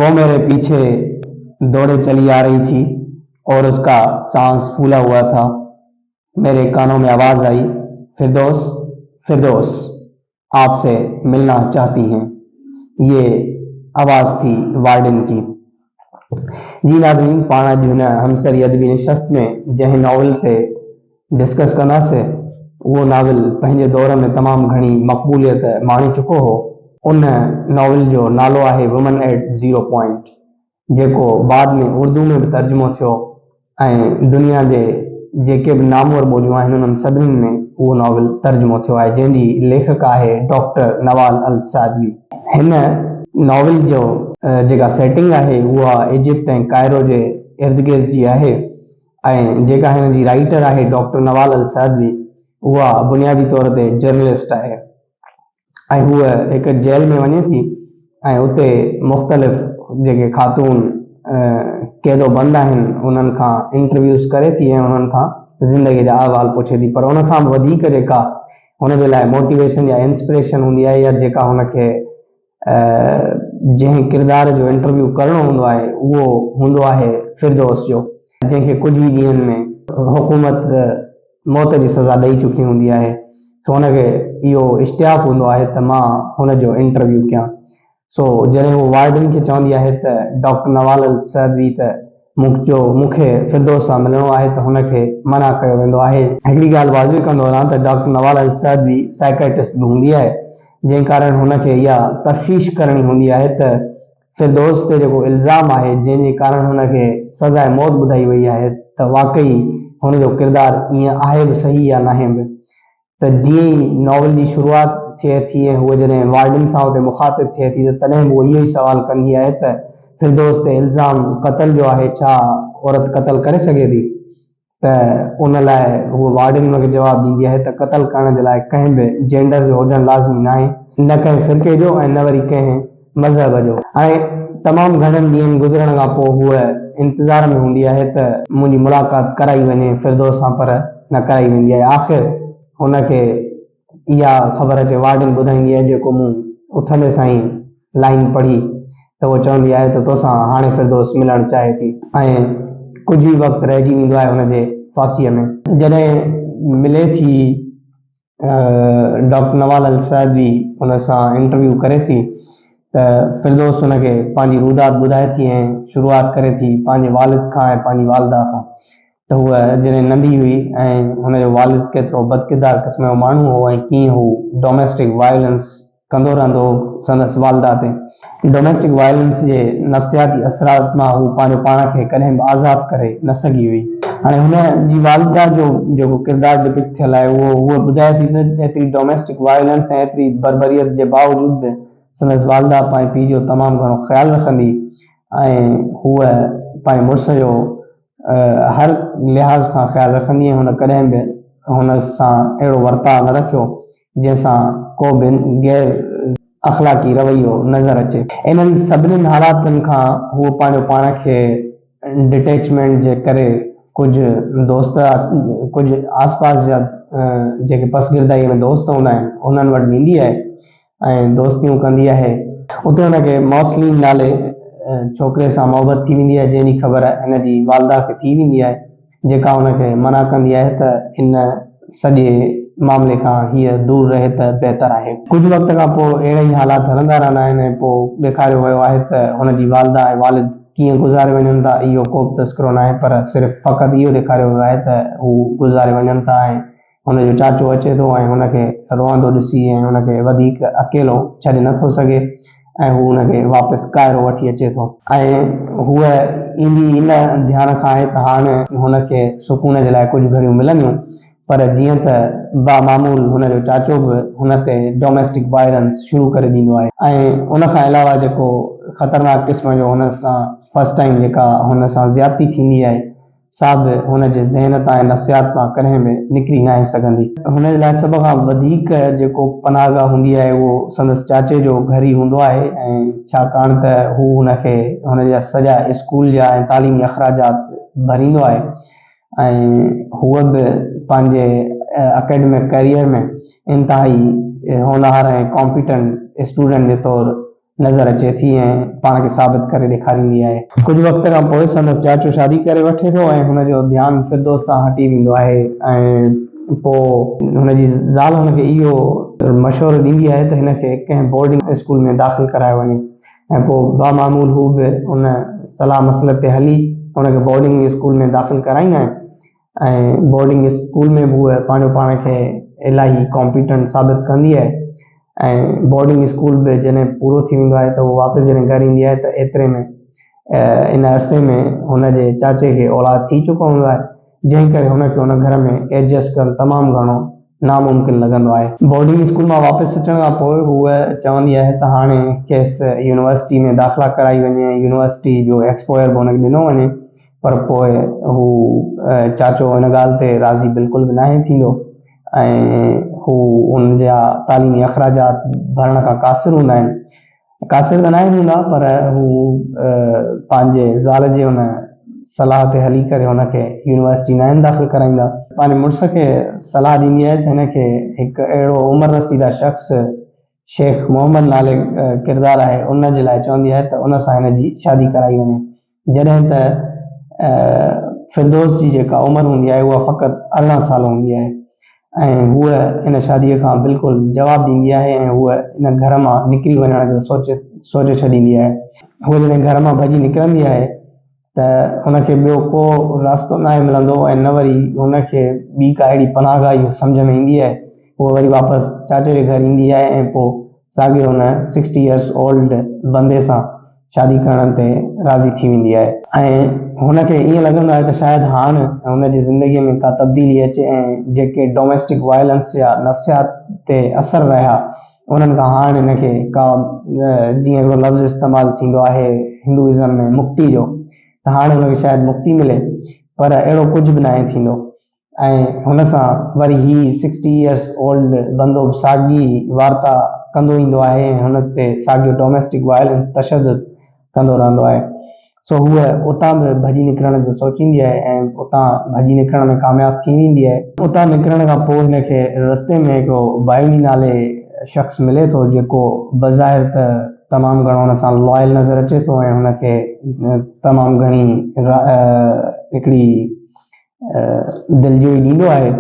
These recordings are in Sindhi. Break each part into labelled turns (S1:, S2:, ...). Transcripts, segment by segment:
S1: वो मेरे पीछे दौड़े चली आ रही थी और उसका सांस फूला हुआ था। मेरे कानों में आवाज़ आई, फिरदौस, फिरदौस, आपसे मिलना चाहती हैं। ये आवाज़ थी वार्डन की। जी नाज़रीन, पाण अॼु हिन हमसरी अदबी निशस्त में जंहिं नॉवल ते डिस्कस कंदासीं, उहो नावल पंहिंजे दौर में तमामु घणी मक़बूलियत माणे चुको हो। उन नावल जो नालो आहे वुमन एट ज़ीरो पॉइंट, जेको बाद में उर्दू में बि तर्जुमो थियो ऐं दुनिया जे जेके बि नामवर ॿोलियूं आहिनि उन्हनि सभिनीनि में उहो नावल तर्जुमो थियो आहे, जंहिंजी लेखक आहे डॉक्टर नवाल अल सादवी। हिन नावल जो जेका सेटिंग आहे उहा इजिप्ट ऐं कायरो जे इर्द गिर्द जी आहे ऐं जेका हिन जी राइटर आहे डॉक्टर नवाल अल सादवी, उहा बुनियादी तौर ते जर्नलिस्ट आहे ऐं हूअ हिकु जेल में वञे थी ऐं उते मुख़्तलिफ़ जेके ख़ातून क़ैदो बंद आहिनि उन्हनि खां इंटरव्यूज़ करे थी ऐं उन्हनि खां ज़िंदगीअ जा अहवाल पुछे थी। पर उन खां बि वधीक जेका हुन जे लाइ मोटिवेशन या इंस्पिरेशन हूंदी आहे या जेका हुनखे जंहिं किरदार जो इंटरव्यू करिणो हूंदो आहे उहो हूंदो आहे फिरदौस जो, जंहिंखे कुझु ई ॾींहंनि में हुकूमत मौत जी सज़ा ॾेई चुकी हूंदी आहे। सो हुनखे इहो इश्तियाक़ हूंदो आहे त मां हुन जो इंटरव्यू कयां। सो जॾहिं हूअ वार्डन खे चवंदी आहे त डॉक्टर नवाल अल सैदवी त मूंखे फिरदौस सां मिलणो आहे त हुनखे मना कयो वेंदो आहे। हिकिड़ी ॻाल्हि वाज़िह कंदो हलां त डॉक्टर नवाल अल सैदवी साइकेट्रिस्ट बि हूंदी आहे, जंहिं कारण हुनखे इहा तफ़्तीश करणी हूंदी आहे त फिरदौस ते जेको इल्ज़ाम आहे, जंहिंजे कारण हुनखे सज़ाए मौत ॿुधाई वई आहे, त वाक़ई हुन जो किरदार ईअं आहे बि सही या नाहे बि। त जीअं ई नॉवल जी शुरूआत थिए थी ऐं हूअ जॾहिं वार्डन सां उते मुख़ातिब थिए थी त तॾहिं बि हूअ इहो ई सवाल कंदी आहे त फिरदौस ते इल्ज़ाम क़तल जो आहे, छा औरत क़तल करे सघे थी? त उन लाइ हूअ वार्डन हुनखे जवाब ॾींदी आहे त क़तल करण जे लाइ कंहिं बि जेंडर जो हुजणु लाज़मी नाहे, न कंहिं फ़िरक़े जो ऐं न वरी कंहिं मज़हब जो। हाणे तमामु घणनि ॾींहंनि गुज़रण खां पोइ हूअ इंतज़ार में हूंदी आहे त मुंहिंजी मुलाक़ात कराई वञे फिरदौस सां, पर न कराई वेंदी आहे। आख़िर हुनखे इहा ख़बर अचे वार्डन ॿुधाईंदी आहे, जेको मूं उथंदे सां ई लाइन पढ़ी, त हूअ चवंदी आहे त तोसां हाणे फिरदौस मिलणु चाहे थी ऐं कुझु ई वक़्तु रहिजी वेंदो आहे हुनजे फांसीअ में। जॾहिं मिले थी डॉक्टर नवाल अल सैदवी हुन सां इंटरव्यू करे थी त फिरदौस हुनखे पंहिंजी रूदात ॿुधाए थी ऐं शुरूआत करे थी पंहिंजे वालिद खां ऐं पंहिंजी वालिदा खां त हूअ जॾहिं नंढी हुई ऐं हुनजो वालिद केतिरो बदकिरदार क़िस्म जो माण्हू हो ऐं कीअं हू डोमेस्टिक वायोलेंस कंदो रहंदो हो संदसि वालिदा ते। डोमेस्टिक वायोलेंस जे नफ़्सियाती असरात मां हू पंहिंजो पाण खे कॾहिं बि आज़ाद करे न सघी हुई। हाणे हुन जी वालिदा जो जेको किरदार डिपिक्ट थियल आहे उहो हूअ ॿुधाए थी त एतिरी डोमेस्टिक वायोलेंस ऐं एतिरी बर्बरियत जे बावजूद बि संदसि वालिदा पंहिंजे पीउ जो तमामु घणो ख़्यालु रखंदी ऐं हूअ पंहिंजे मुड़ुस जो हर लिहाज़ खां ख़्यालु रखंदी ऐं हुन कॾहिं बि हुन सां अहिड़ो वरताउ न रखियो जंहिं सां को बि गैर अख़लाक़ी रवैयो नज़र अचे। इन्हनि सभिनीनि हालातुनि खां हूअ पंहिंजो पाण खे डिटेचमेंट जे करे कुझु दोस्त, कुझु आसपास जा जेके पसगिर्दाईअ में दोस्त हूंदा आहिनि उन्हनि वटि वेंदी आहे ऐं दोस्तियूं कंदी आहे। उते हुनखे मौसलीन नाले छोकिरे सां मोहबत थी वेंदी आहे, जंहिंजी ख़बर हिन जी वालिदा खे थी वेंदी आहे, जेका हुनखे मना कंदी आहे त इन सॼे मामले खां हीअ दूर रहे त बहितर आहे। कुझु वक़्त खां पोइ अहिड़ा ई हालात हलंदा रहंदा आहिनि ऐं पोइ ॾेखारियो वियो आहे त हुन जी वालिदा ऐं वालिद कीअं गुज़ारे वञनि था, इहो को बि तज़किरो नाहे, पर सिर्फ़ फ़क़ति इहो ॾेखारियो वियो आहे त हू गुज़ारे वञनि था ऐं हुन जो चाचो अचे थो ऐं हुनखे रोअंदो ॾिसी ऐं हुनखे वधीक अकेलो छॾे नथो सघे ऐं हू हुनखे वापसि कायरो वठी अचे थो ऐं हूअ ईंदी इन ध्यान खां आहे त हाणे हुनखे सुकून जे लाइ कुझु घड़ियूं मिलंदियूं, पर जीअं त बामामूल हुन जो चाचो बि हुन ते डोमेस्टिक वायलेंस शुरू करे ॾींदो आहे ऐं उन खां अलावा जेको ख़तरनाक क़िस्म जो हुन सां फर्स्ट टाइम जेका हुन सां ज़्यादती थींदी आहे सा बि हुन जे ज़हन तां ऐं नफ़्सियात मां कॾहिं बि निकिरी नाहे सघंदी। हुन जे लाइ सभ खां वधीक जेको पनाहगाह हूंदी आहे उहो संदसि चाचे जो घर ई हूंदो आहे ऐं छाकाणि त हू हुनखे हुन जा सॼा स्कूल जा ऐं तालीमी अख़राजात भरींदो आहे ऐं हूअ बि पंहिंजे अकेडमिक करियर में इंतिहाई होनहार ऐं कॉम्पिटेंट स्टूडेंट जे तौरु نظر اچي ٿي ۽ پاڻ کي ثابت ڪري ڏيکاريندي آهي. ڪجهه وقت کان پوء سندس چاچو شادي ڪري وٺي ٿو ۽ هن جو ڌيان فردوس تان هٽي ويندو آهي ۽ پوء هن جي زال هن کي اهو مشورو ڏيندي آهي ته هن کي ڪنهن بورڊنگ اسڪول ۾ داخل ڪرايو وڃي ۽ پوء بامعمول هو به ان صلاح مصلحت تي هلي هن کي بورڊنگ اسڪول ۾ داخل ڪرائيندا آهن ۽ بورڊنگ اسڪول ۾ به هوء پنهنجو پاڻ کي الاهي ڪامپيٽنٽ ثابت ڪندي آهي ۽ بورڊنگ اسڪول به جڏهن پورو ٿي ويندو آهي ته هوء واپس جڏهن گهر ايندي آهي ته ايتري ۾ ان عرصي ۾ هن جي چاچي کي اولاد ٿي چڪو هوندو آهي جنهن ڪري هن کي ان گهر ۾ ايڊجسٽ ڪرڻ تمام گهڻو ناممڪن لڳندو آهي. بورڊنگ اسڪول مان واپس اچڻ کان پوء هوء چوندي آهي ته هاڻي کيس يونيورسٽي ۾ داخلا ڪرائي وڃي ۽ يونيورسٽي جو ايڪسپوئر به هن کي ڏنو وڃي پر پوء هو چاچو ان ڳالهه تي راضي بلڪل به ناهي ٿيندو ۽ هو ان جا تعليمي اخراجات ڀرڻ کان قاصر هوندا آهن. قاصر ته ناهن هوندا پر هو پنهنجي زال جي ان صلاح تي هلي ڪري هن کي يونيورسٽي ناهن داخل ڪرائيندا. پنهنجي مڙس کي صلاح ڏيندي آهي ته هن کي هڪ اهڙو عمر رسيده شخص شيخ محمد نالي ڪردار آهي ان جي لاء چوندي آهي ته ان سان هن جي شادي ڪرائي وڃي جڏهن ته فردوس جي جيڪا عمر هوندي آهي اها فقط 18 سال هوندي آهي ۽ هوء ان شادي کان بلڪل جواب ڏيندي آهي ۽ هوء ان گهر مان نڪري وڃڻ جو سوچي سوچي ڇڏيندي آهي. هوء جڏهن گهر مان ڀڄي نڪرندي آهي ته هن کي ٻيو ڪو راستو ناهي ملندو ۽ نه وري هن کي ٻي ڪا اهڙي پناهگاهه ئي سمجهه ۾ ايندي آهي. هوء وري واپس چاچي جي گهر ايندي آهي ۽ پوء ساڳيو هن سڪسٽي يئرس اولڊ بندي سان شادي ڪرڻ تي راضي ٿي ويندي آهي. ۽ هن کي ائين لڳندو آهي ته شايد هاڻ هن جي زندگيء ۾ ڪا تبديلي اچي ۽ جيڪي ڊوميسٽڪ وائلنس جا نفسيات تي اثر رهيا انهن کان هاڻ هن کي ڪا جيئن هڪڙو لفظ استعمال ٿيندو آهي هندوازم ۾ مڪتي جو ته هاڻ هن کي شايد مڪتي ملي پر اهڙو ڪجهه به ناهي ٿيندو ۽ هن سان وري هي سڪسٽي ايئرس اولڊ بندو به ساڳي وارتا ڪندو ايندو آهي ۽ هن تي ساڳيو ڊوميسٽڪ وائلنس تشدد ڪندو رهندو آهي. سو هوء اتان به ڀڄي نڪرڻ جو سوچيندي آهي ۽ اتان ڀڄي نڪرڻ ۾ ڪامياب ٿي ويندي آهي. اتان نڪرڻ کان پوء هن کي رستي ۾ هڪڙو بايوني نالي شخص ملي ٿو جيڪو بظاهر ته تمام گهڻو هن سان لائل نظر اچي ٿو ۽ هن کي تمام گهڻي هڪڙي دلجوئي ڏيندو آهي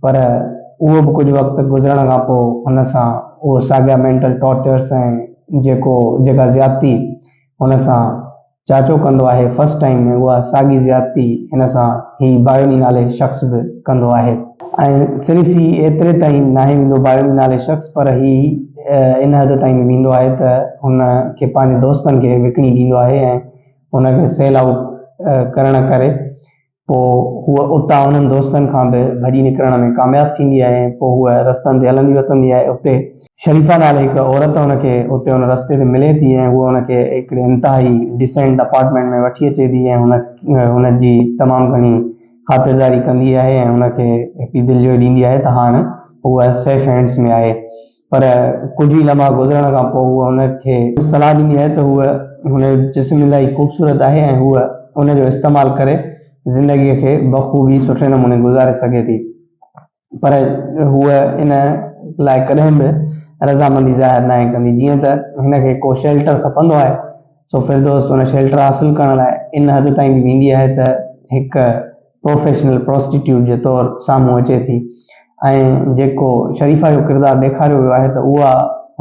S1: پر اهو به ڪجهه وقت گذرڻ کان پوء هن سان اهو ساڳيا مينٽل ٽارچرس ۽ جيڪو جيڪا زيادتي هن سان چاچو ڪندو آهي فرسٽ ٽائيم ۾ اها ساڳي زيادتي هن سان هي بايوني نالي شخص به ڪندو آهي. ۽ صرف هي ايتري تائين ناهي ويندو بايوني نالي شخص پر هي ان حد تائين به ويندو آهي ته هن کي پنهنجي دوستن کي وڪڻي ڏيندو آهي ۽ هن کي سيل آئوٽ ڪرڻ ڪري پوء هوء اتان انهن دوستن کان به ڀڄي نڪرڻ ۾ ڪامياب ٿيندي آهي ۽ پوء هوء رستن تي هلندي وتندي آهي. اتي شريفه نالي هڪ عورت هن کي اتي ان رستي تي ملي ٿي ۽ هوء هن کي هڪڙي انتهائي ڊيسينٽ اپارٽمينٽ ۾ وٺي اچي ٿي ۽ هن هن جي تمام گهڻي خاطرداري ڪندي آهي ۽ هن کي هڪڙي دلجوئي ڏيندي آهي ته هاڻ هوء سيف هينڊس ۾ آهي. پر ڪجهه ئي لمحا گذرڻ کان پوء هوء هن کي صلاح ڏيندي آهي ته هوء هن جو جسم الاهي خوبصورت آهي ۽ هوء ان جو استعمال ڪري زندگيء کي بخوبي سٺي نموني گذاري سگهي ٿي پر هوء ان لاء ڪڏهن به رضامندي ظاهر ناهي ڪندي جيئن ته هن کي ڪو شيلٽر کپندو آهي سو فردوس ان شيلٽر حاصل ڪرڻ لاء ان حد تائين به ويندي آهي ته هڪ پروفيشنل پراسٽيٽيوٽ جي طور سامهون اچي ٿي ۽ جيڪو شريفه جو ڪردار ڏيکاريو ويو آهي ته اها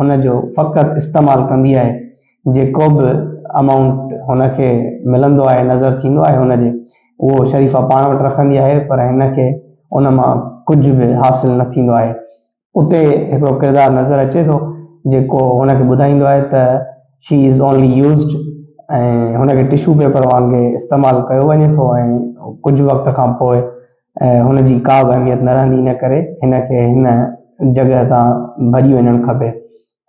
S1: هن جو فقط استعمال ڪندي آهي جيڪو به امائونٽ هن کي ملندو آهي نظر ٿيندو آهي هن جي اهو شريفه پاڻ وٽ رکندي آهي پر هن کي ان مان ڪجهه به حاصل نه ٿيندو آهي. اتي هڪڙو ڪردار نظر اچي ٿو جيڪو هن کي ٻڌائيندو آهي ته شي از اونلي يوزڊ ۽ هن کي ٽشو پيپر وانگي استعمال ڪيو وڃي ٿو ۽ ڪجهه وقت کان پوء هن جي ڪا به اهميت نه رهندي ان ڪري هن کي هن جڳهه تان ڀڄي وڃڻ کپي.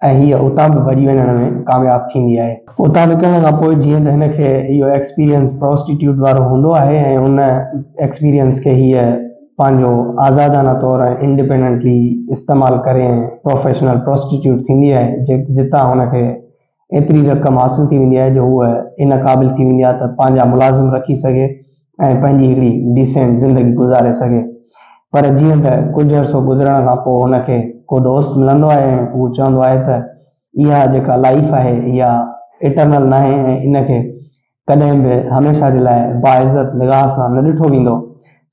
S1: ۽ هيء اتان به ڀڄي وڃڻ ۾ ڪامياب ٿيندي آهي. اتان نڪرڻ کان پوء جيئن ته هن کي اهو ايڪسپيرينس پراسٽيٽيوٽ وارو هوندو آهي ۽ ان ايڪسپيرينس کي هيء پنهنجو آزادانه طور ۽ انڊيپينڊنٽلي استعمال ڪري ۽ پروفيشنل پراسٽيٽيوٽ ٿيندي آهي جتان هن کي ايتري رقم حاصل ٿي ويندي آهي جو هوء ان قابل ٿي ويندي آهي ته پنهنجا ملازم رکي سگهي ۽ پنهنجي هڪڙي ڊيسينٽ زندگي گذاري سگهي. پر جيئن ته ڪجهه عرصو گذرڻ کان پوء هن کي ڪو دوست ملندو آهي ۽ هو چوندو آهي ته اها جيڪا لائيف آهي اها ايٽرنل ناهي ۽ ان کي ڪڏهن به هميشه جي لاء باعزت نگاهه سان نه ڏٺو ويندو،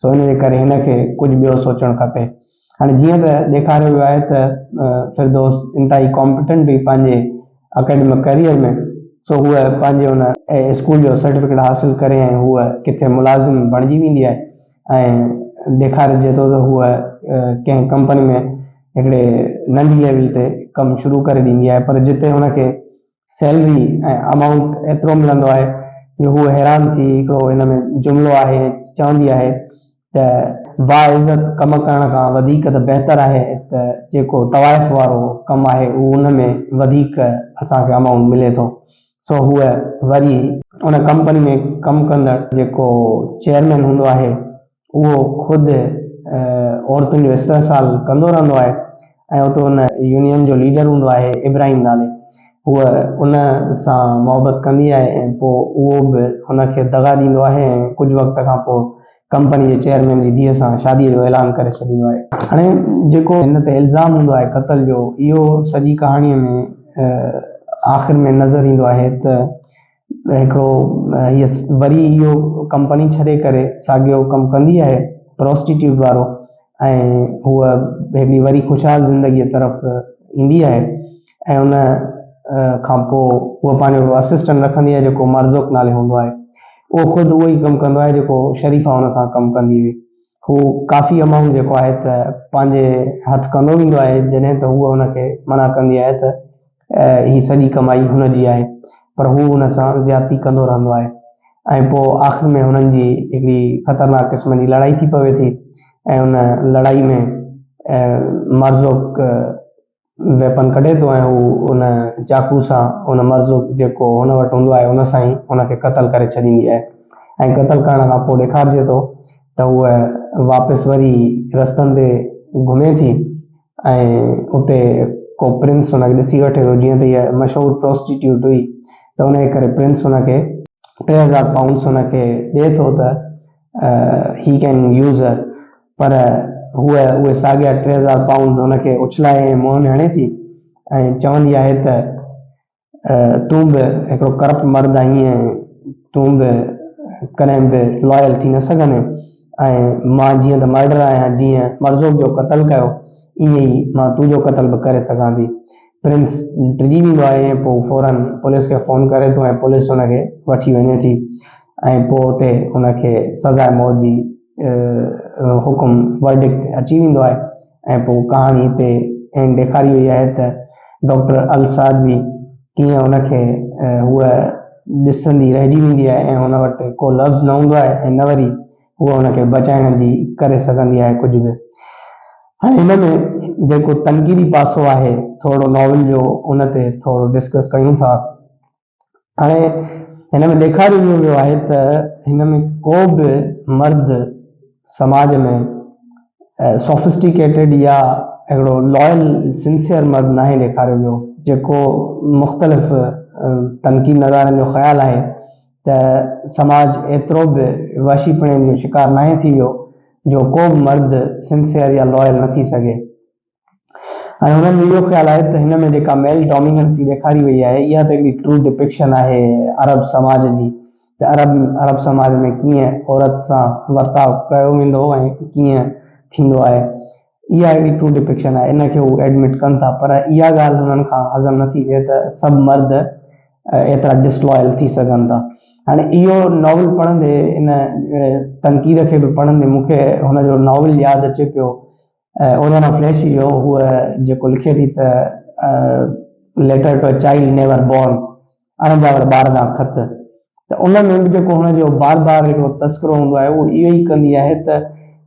S1: سو ان جي ڪري هن کي ڪجهه ٻيو سوچڻ کپي. هاڻي جيئن ته ڏيکاريو ويو آهي ته فردوس انتهائي ڪامپيٽنٽ هئي پنهنجي اڪيڊمڪ ڪيريئر ۾، سو هوء پنهنجي ان اسڪول جو سرٽيفڪيٽ حاصل ڪري ۽ هوء ڪٿي ملازم بڻجي ويندي آهي ۽ ڏيکارجي ٿو ته هوء ڪنهن ڪمپني ۾ هڪڙي ننڍي ليول تي ڪم شروع ڪري ڏيندي آهي پر جتي هن کي سيلري ۽ امائونٽ ايترو ملندو آهي جو هوء حيران ٿي هڪڙو هن ۾ جملو آهي چوندي آهي ته باعزت ڪم ڪرڻ کان وڌيڪ ته بهتر آهي ته جيڪو طوائف وارو ڪم آهي اهو ان ۾ وڌيڪ اسان کي امائونٽ ملي ٿو سو هوء وري ان ڪمپني ۾ ڪم ڪندڙ جيڪو چيئرمين هوندو آهي اهو خود عورتن جو استحصال ڪندو رهندو آهي ۽ اتي ان يونين جو ليڊر هوندو آهي ابراهيم نالي هوء ان سان محبت ڪندي آهي ۽ پوء اهو به هن کي دغا ڏيندو آهي ۽ ڪجهه وقت کان پوء ڪمپني جي چيئرمين جي ڌيء سان شاديء جو اعلان ڪري ڇڏيندو آهي. هاڻي جيڪو هن تي الزام هوندو آهي قتل جو اهو سڄي ڪهاڻيء ۾ آخر ۾ نظر ايندو آهي ته هڪڙو هيء وري اهو ڪمپني ڇڏي ڪري ساڳيو ڪم ڪندي آهي پراسٽيٽيوٽ وارو ۽ هوء هڪڙي وري خوشحال زندگيء طرف ايندي آهي ۽ ان کان پوء هوء پنهنجو اسسٽنٽ رکندي آهي جيڪو مرزوق نالي هوندو آهي اهو خود اهو ئي ڪم ڪندو آهي جيڪو شريفا هن سان ڪم ڪندي هئي هو ڪافي امائونٽ جيڪو آهي ته پنهنجي هٿ ڪندو ويندو آهي جڏهن ته هوء هن کي منع ڪندي آهي ته هي سڄي ڪمائي هن جي آهي پر هو هن سان زيادتي ڪندو رهندو آهي ۽ پوء آخر ۾ هنن جي هڪڙي خطرناڪ قسم جي لڙائي ٿي پوي ٿي ۽ ان لڙائي ۾ مرزوق ويپن ڪڍي ٿو ۽ هو ان چاقو سان ان مرزوق جيڪو هن وٽ هوندو آهي ان سان ئي هن کي قتل ڪري ڇڏيندي آهي ۽ قتل ڪرڻ کان پوء ڏيکارجي ٿو ته هوء واپس وري رستن تي گهمي ٿي ۽ اتي ڪو پرنس هن کي ڏسي وٺي ٿو جيئن ته هيء مشهور پراسٽيٽيوٽ هئي ته ان جي ڪري پرنس هن کي 3000 پائونڊس هن کي ڏئي ٿو ته هي ڪين يوز هر پر هوء اهي ساڳيا 3000 پائونڊ هن کي اڇلائي ۽ منهن ۾ هڻي ٿي ۽ چوندي آهي ته تون به هڪڙو ڪرپٽ مرد آهين ۽ تون به ڪڏهن به لائل ٿي نه سگهندين ۽ مان جيئن ته مرڊر آهيان جيئن مرزوق جو قتل ڪيو ائين ئي مان تنهنجو قتل به ڪري سگهان ٿي. پرنس ڊڄي ويندو آهي ۽ پوء فورن پوليس کي فون ڪري ٿو ۽ پوليس هن کي وٺي وڃي ٿي ۽ پوء اتي هن کي سزاء موت جي حڪم Verdict اچي ويندو آهي ۽ پوء ڪهاڻي هتي اينڊ ڏيکاري وئي آهي ته ڊاڪٽر السعدوي ڪيئن هن کي هوء ڏسندي رهجي ويندي آهي ۽ هن وٽ ڪو لفظ نه هوندو آهي ۽ نه وري هوء هن کي بچائڻ جي ڪري سگهندي آهي ڪجهه به. هاڻي هن ۾ جيڪو تنقيدي پاسو آهي ٿورڙو ناول جو ان تي ٿورو ڊسڪس ڪيون ٿا. هاڻي هن ۾ ڏيکاريو اهو ويو آهي ته هن ۾ ڪو به مرد سماج ۾ سوفسٽيڪيٽيڊ يا هڪڙو لائل سنسيئر مرد ناهي ڏيکاريو ويو جيڪو مختلف تنقيد نگارن جو خيال آهي ته سماج ايترو به وحشي پڻي جو شڪار ناهي ٿي ويو جو ڪو به مرد سنسيئر يا لائل نه ٿي سگهي. ۽ هنن جو اهو خيال آهي ته هن ۾ جيڪا ميل ڊوميننسي ڏيکاري وئي آهي اها ته هڪڙي ٽرو ڊپڪشن آهي عرب سماج جي ته عرب عرب سماج ۾ ڪيئن عورت سان ورتاء ڪيو ويندو هو ۽ ڪيئن ٿيندو آهي اها هڪڙي ٽرو ڊپڪشن آهي ان کي هو ايڊمٽ ڪن ٿا پر اها ڳالهه هنن کان هضم نٿي ٿئي ته سڀ مرد ايترا ڊس لائل ٿي سگهن ٿا هاڻي اهو ناول پڙهندي ان تنقيد کي به پڙهندي مون کي هن جو ناول ياد اچي پيو اوريانا فليشي جو هوء جيڪو لکي ٿي ته letter to a child never born اڻ ڄاول ٻار ڏانهن خط ته ان ۾ به جيڪو هن جو بار بار هڪڙو تذڪرو هوندو آهي اهو اهو ئي ڪندي آهي ته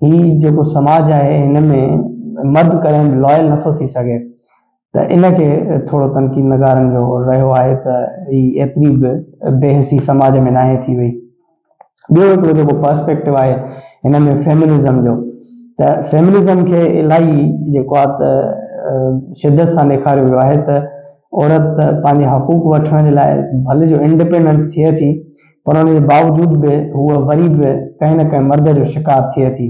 S1: هي جيڪو سماج آهي هن ۾ مرد ڪڏهن به لائل نٿو ٿي سگهي ته ان کي ٿورو تنقيد نگارن جو رهيو آهي ته هي ايتري به بي حسي سماج ۾ ناهي ٿي وئي. ٻيو هڪڙو جيڪو پرسپيڪٽو آهي هن ۾ فيمنزم جو ته فيمنزم کي الاهي جيڪو آهي ته شدت سان ڏيکاريو ويو آهي ته عورت پنهنجي حقوق وٺڻ جي لاء ڀلي جو انڊيپينڊنٽ ٿئي ٿي پر ان جي باوجود به هوء وري به ڪنهن نه ڪنهن مرد جو شڪار ٿئي ٿي.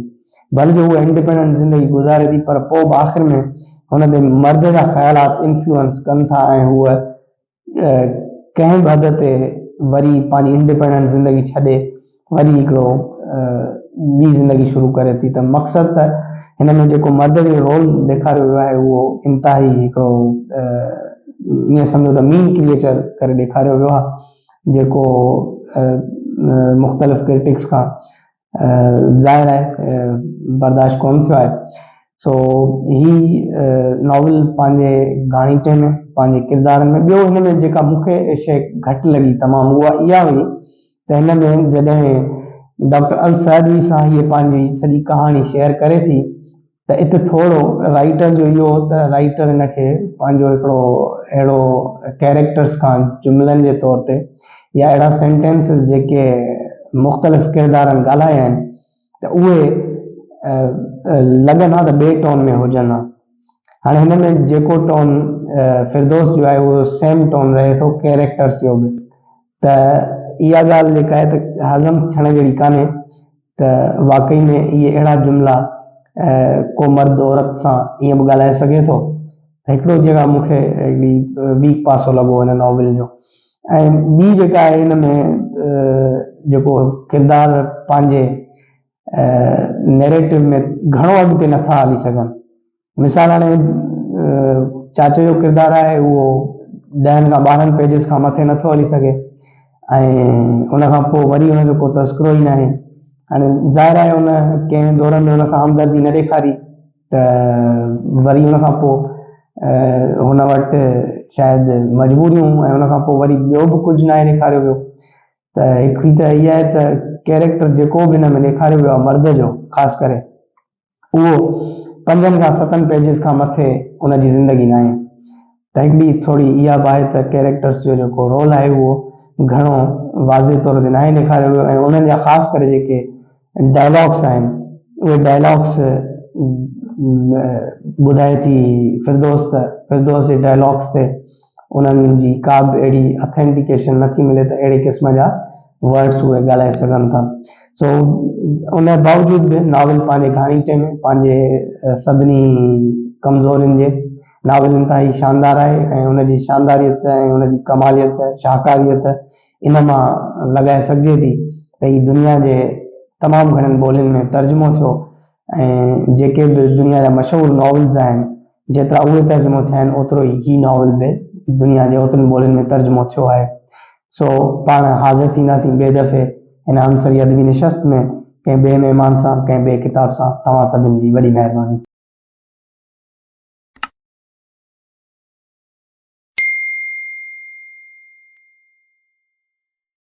S1: ڀل جو هوء انڊيپينڊنٽ زندگي گذاري ٿي پر پوء به آخر ۾ هن تي مرد جا خيالات انفلوئنس ڪن ٿا ۽ هوء ڪنهن به حد تي وري پنهنجي انڊيپينڊنٽ زندگي ڇڏي وري هڪڙو ٻي زندگي شروع ڪري ٿي ته مقصد ته هن ۾ جيڪو مرد جو رول ڏيکاريو ويو آهي اهو انتهائي هڪڙو ائين سمجهو ته مين ڪريئچر ڪري ڏيکاريو ويو آهي جيڪو مختلف ڪرٽڪس کان ظاهر آهي برداشت ڪونه ٿيو آهي سو هي ناول پنهنجي گهاڻيٽي ۾ پنهنجي ڪردارن ۾ ٻيو هن ۾ جيڪا مون کي شيء گهٽ لڳي تمام اها اها هئي ته هن ۾ جڏهن ڊاڪٽر السعدوي سان هيء پنهنجي سڄي ڪهاڻي شيئر ڪري ٿي ته ات ٿورو رائيٽر جو اهو هو ته رائيٽر هن کي پنهنجو هڪڙو اهڙو ڪيريڪٽرس کان جملن جي طور تي يا اهڙا سينٽينسز جيڪي مختلف ڪردارن ڳالهايا آهن ته اهي لڳن ها ته ٻئي ٽون ۾ هجن ها. هاڻي هن ۾ جيڪو ٽون فردوس جو آهي اهو سيم ٽون رهي ٿو ڪيريڪٽرس جو به ته اها ڳالهه جيڪا آهي ته هضم ٿيڻ جهڙي ڪانهي ته واقعي ۾ اهي اهڙا جملا ڪو مرد عورت سان ائين به ڳالهائي سگهي ٿو؟ هڪڙو جيڪا مون کي هڪڙي ويڪ پاسو لڳو هن ناول جو ۽ ٻي جيڪا آهي هن ۾ جيڪو ڪردار پنهنجي نيريٽو ۾ گهڻو اڳتي نٿا هلي سگهن مثال هاڻي چاچي جو ڪردار آهي اهو ڏهن کان 12 پيجز کان مٿي نٿو هلي سگهي ۽ ان کان پوء وري ان جو ڪو تذڪرو ئي ناهي. هاڻي ظاهر آهي ان ڪنهن دور ۾ ان سان همدردي نه ڏيکاري ته وري ان کان پوء هن وٽ شايد مجبوريون ۽ ان کان پوء وري ٻيو به ڪجهه ناهي ڏيکاريو ويو ته هڪڙي ته اها آهي ته ڪيريڪٽر جيڪو به هن ۾ ڏيکاريو ويو آهي مرد جو خاص ڪري اهو پنجن کان ستن پيجز کان مٿي ان جي زندگي ناهي ته هڪڙي ٿوري اها به آهي ته ڪيريڪٽرس جو جيڪو رول آهي اهو گهڻو واضح طور تي ناهي ڏيکاريو ويو ۽ انهن جا خاص ڪري جيڪي ڊائلاگس آهن اهي ڊائلاگس ٻڌائي ٿي فردوس ته فردوس جي ڊائلاگس تي انهن جي ڪا به اهڙي اٿينٽيڪيشن نٿي ملي ته اهڙي قسم جا ورڊس اهي ڳالهائي سگهن ٿا. سو ان باوجود به ناول پنهنجي گهاڻيٽي ۾ پنهنجي سڀني ڪمزورين جي ناول انتهائي شاندار آهي ۽ ان جي شانداريت ۽ ان جي ڪماليت شاهڪاريت ان مان لڳائي سگهجي ٿي ته هي دنيا جي تمام گهڻين ٻولين ۾ ترجمو ٿيو ۽ جيڪي به دنيا جا مشهور ناولز آهن جيترا اهي ترجمو ٿيا آهن اوترو ئي هي ناول به دنيا جي اوترين ٻولين ۾ ترجمو ٿيو آهي. سو پاڻ حاضر ٿينداسين ٻئي دفعي هن همسري ادبي نشست ۾ ڪنهن ٻئي مهمان سان ڪنهن ٻئي ڪتاب سان توهان سڀن جي وڏي مهرباني.